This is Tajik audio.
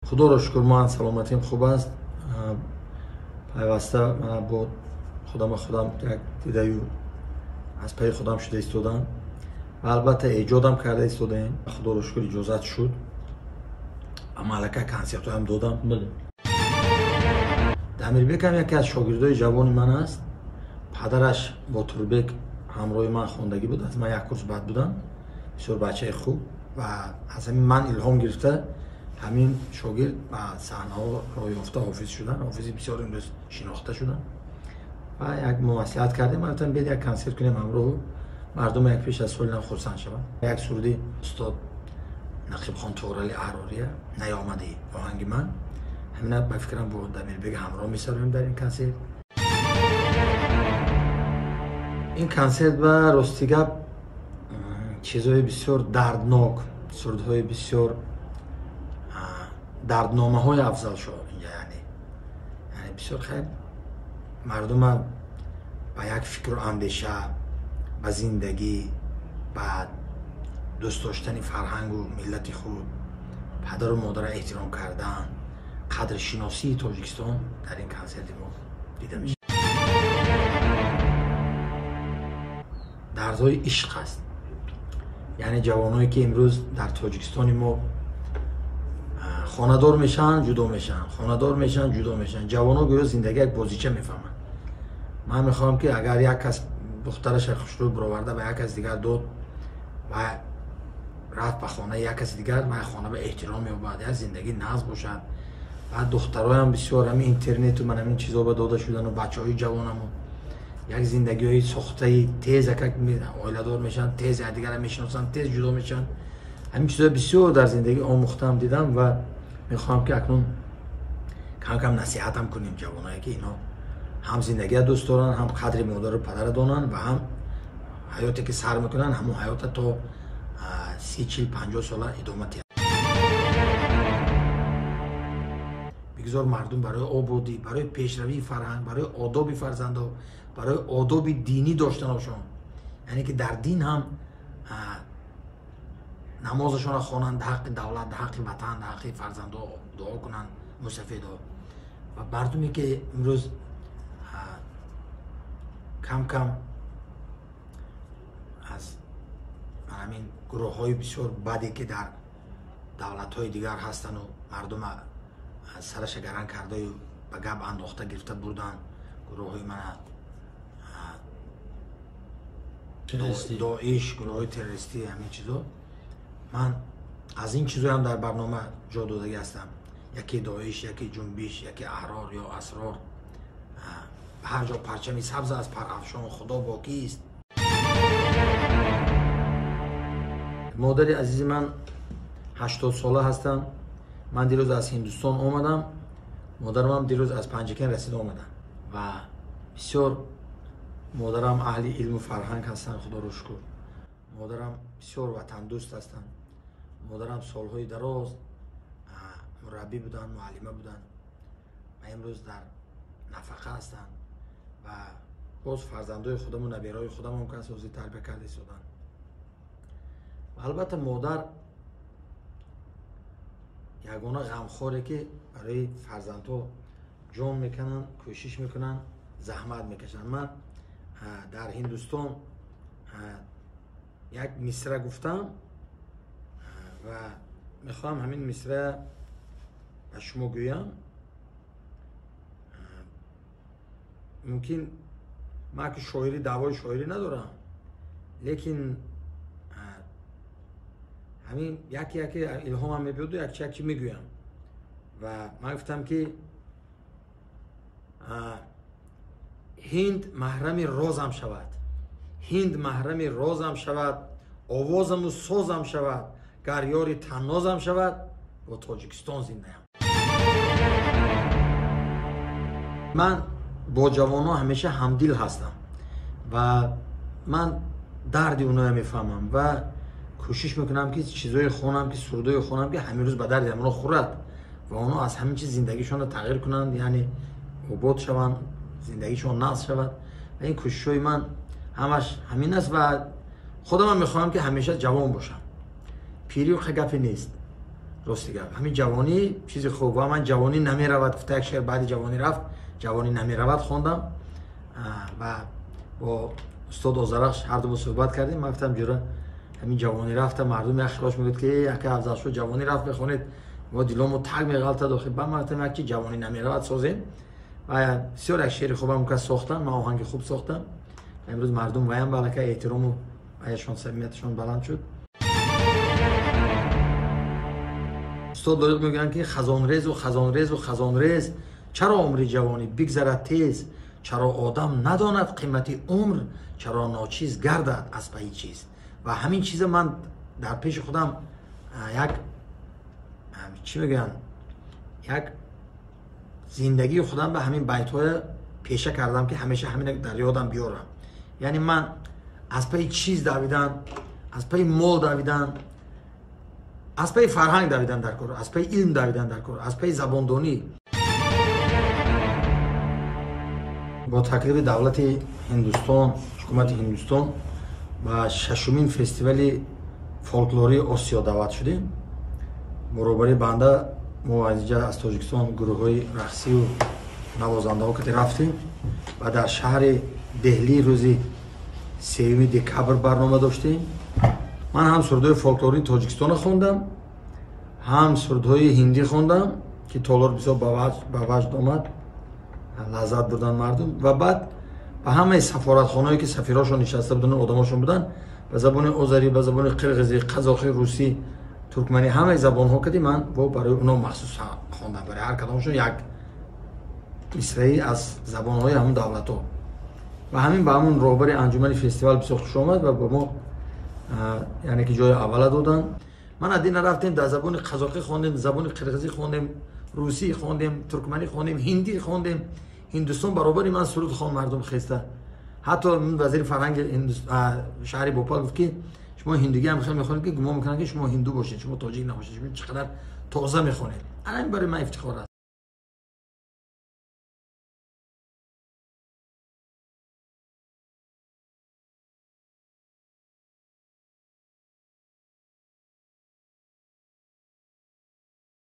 Худоро шукр, ман саломатиам хуб аст. Пайваста мана бо худама худам як дидаю аз пайи худам шуда истодам ва албатта эҷодам карда истодаем. Худоро шукр, иҷозат шуд ва малака консертҳоям додам. Дамирбекам яке аз шогирдои ҷавони ман аст. Падараш Ботурбек ҳамроҳи ман хондагӣ буд, аз ман як курс баъд будам. Бисёр бачаи хуб ва аз ҳамин ман илҳом гирифта ҳамин шогирд ба саҳнаҳо роҳ ёфта ҳофиз шудан, ҳофизи бисёр имрӯз шинохта шудан. Ва як муваслиҳат кардем, гуфтам биёед як консерт кунем ҳамроҳу мардум як пеш аз соли нав хурсанд шаванд. Як суруди устод Нақибхон Туғрали Аҳрория «Наёмадӣ» оҳанги ман, ҳамина ба фикрам бо Дамирбек ҳамроҳ месароем дар ин консерт. Ин консерт ба рости гап чизҳои бисёр дарднок, сурудҳои бисёр дардномаҳои афзал шуд инҷа, яъне бисёр хайр мардума ба як фикру андеша, ба зиндагӣ, ба дӯст доштани фарҳангу миллати худ, падару модарро эҳтиром кардан, қадршиносии Тоҷикистон дар ин консерти мо дида мешавад. Дардҳои ишқ аст, яъне ҷавоное ки имрӯз дар Тоҷикистони мо хонадор мешаванд, ҷудо мешаванд, хонадор мешаванд, ҷудо мешаванд. Ҷавонҳо гӯё зиндагӣ як бозича мефаҳманд. Ман мехоҳам ки агар як кас духтараша хушрӯй бароварда ба як кас дигар дод ва рафт ба хонаи як каси дигар, ва хона ба эҳтиром меёбад, як зиндагӣ нағз бошад. Ва духтароям бисёр ҳамин интернету ман ҳамин чизо ба дода шудану бачаҳои ҷавонаму як зиндагиҳои сохтаи тез акак оиладор мешаванд, тез якдигарро мешиносанд, тез ҷудо мешаванд. Ҳамин чизҳои бисёр дар зиндагӣ омӯхтам, дидам ва мехоҳам ки акнун кам-кам насиҳатам кунем ҷавоное ки инҳо ҳам зиндагиро дӯст доранд, ҳам қадри модару падарро донанд ва ҳам ҳаёте ки сар мекунанд, ҳамон ҳаёта то 30, 40, 50 сола идома диҳанд. Бигзор мардум барои ободӣ, барои пешравии фарҳанг, барои одоби фарзандо, барои одоби динӣ доштанашон, яъне ки дар дин ҳам намозашонро хонанд, дар ҳаққи давлат, дар ҳаққи ватан, дар ҳаққи фарзандо дуо кунанд, мусафедо. Ва мардуме ки имрӯз кам-кам аз ҳамин гурӯҳҳои бисёр баде ки дар давлатҳои дигар ҳастанду мардума сараша гаран кардаю ба гап андохта гирифта бурдан, гурӯҳҳои мана Доиш, гурӯҳҳои террористӣ, ҳамин чизо. Ман аз ин чизоям дар барнома ҷо додагӣ ҳастам. Яке Доиш, яке Ҷунбиш, яке Аҳрор ё Асрор. Ҳар ҷо парчами сабз аст, парафшон Худо бо кист. Модари азизи ман 80 сола ҳастанд. Ман дирӯз аз Ҳиндустон омадам, модарам дирӯз аз Панҷакент расида омаданд ва бисёр модарам аҳли илму фарҳанг ҳастанд, Худоро шукр. Модарам бисёр ватандӯст ҳастанд. Модарам солҳои дароз мураббӣ буданд, муаллима буданд ва имрӯз дар нафақа ҳастанд ва боз фарзандои худаму набераҳои худамам кас ҳозир тарбия карда истоданд. Ва албатта модар ягона ғамхоре ки барои фарзандҳо ҷон мекунанд, кӯшиш мекунанд, заҳмат мекашанд. Ман дар Ҳиндустон як мисра гуфтам ва мехоҳам ҳамин мисра ба шумо гӯям. Мумкин ман ки шоирӣ, даъвои шоирӣ надорам, лекин ҳамин яке яке илҳомам мебиёду якчи якчи мегӯям. Ва ман гуфтам ки ҳинд маҳрами розам шавад, ҳинд маҳрами розам шавад, овозаму созам шавад, гар ёри таннозам шавад, бо Тоҷикистон зиндаям. Ман бо ҷавонҳо ҳамеша ҳамдил ҳастам ва ман дарди онҳоя мефаҳмам ва кӯшиш мекунам ки чизҳое хонам, ки сурудҳое хонам ки ҳамин рӯз ба дарди ҳамонҳо хӯрад ва онҳо аз ҳамин чиз зиндагишонро тағйир кунанд, яъне обод шаванд, зиндагишон нағз шавад. Ва ин кӯшишҳои ман ҳамаш ҳамин аст ва худамам мехоҳам ки ҳамеша ҷавон бошам. Пирӣ гапе нест. Рости гап, ҳамин ҷавонӣ чизи хуб. Ва ман «Ҷавонӣ намеравад» гуфта як шеър, баъди ҷавонӣ рафт, «Ҷавонӣ намеравад» хондам ва бо устод Озарахш ҳарду суҳбат кардем. Ман гуфтам: «Ҷура, ҳамин ҷавонӣ рафта, мардум як хилош мегӯяд, ки ака Афзалшо ҷавонӣ рафт мехонед, мо диломо таг меғалтад охи». Ба ман гуфтам, як чи «Ҷавонӣ намеравад» созем ва бисёр як шеъри хубам кас сохтам, ман оҳанги хуб сохтам. Имрӯз мардум ваям ба аллакай эҳтирому ваяшон, самимияташон баланд шуд. Устод Лоиқ мегӯянд, ки хазонрезу хазонрезу хазонрез, чаро умри ҷавонӣ бигзарад тез? Чаро одам надонад қимати умр? Чаро ночиз гардад аз пайи чиз? Ва ҳамин чиза ман дар пеши худам як чӣ мегӯянд, як зиндагии худам ба ҳамин байтҳоя пеша кардам, ки ҳамеша ҳамина дар ёдам биёрам. Яъне ман аз пайи чиз давидан, аз пайи мол давидан, аз пайи фарҳанг давидан дар кор, аз пайи илм давидан дар кор, аз пайи забондонӣ. Бо таклифи давлати Ҳиндустон, ҳукумати Ҳиндустон, ба шашумин фестивали фолклории Осиё даъват шудем. Баробари банда мо аз инҷа, аз Тоҷикистон, гурӯҳҳои рақсию навозандаҳо кати рафтем ва дар шаҳри Деҳлӣ рӯзи 3 декабр барнома доштем. Ман ҳам сурудҳои фолклории Тоҷикистонро хондам, ҳам сурудҳои ҳиндӣ хондам, ки толор бисёр ба ваҷд омад, лаззат бурданд мардум. Ва баъд ба ҳамаи сафоратхонаое, ки сафирҳошон нишаста буданд, одамошон буданд, ба забони озарӣ, ба забони қирғизӣ, қазохӣ, русӣ, туркманӣ, ҳамаи забонҳо кади ман бо барои оно махсус хондам, барои ҳар кадомашон як мисраӣ аз забонҳои ҳамун давлатҳо. Ва ҳамин ба ҳамун роҳбари анҷумани фестивал бисёр хуш омад ва ба мо, яъне ки, ҷои аввала доданд. Ман адина рафтем, дар забони қазоқӣ хондем, забони қирғизӣ хондем, русӣ хондем, туркманӣ хондем, ҳиндӣ хондем. Ҳиндустон баробари ман суруд хон, мардум хеста. Ҳатто вазири фарҳанги шаҳри Бопал гуфт, ки шумо ҳиндугӣ ҳам хел мехонед, ки гумон мекунанд, ки шумо ҳинду бошед, шумо тоҷик набошед, шумо чӣ қадар тоза мехонед. Ана ин барои ман ифтихор аст.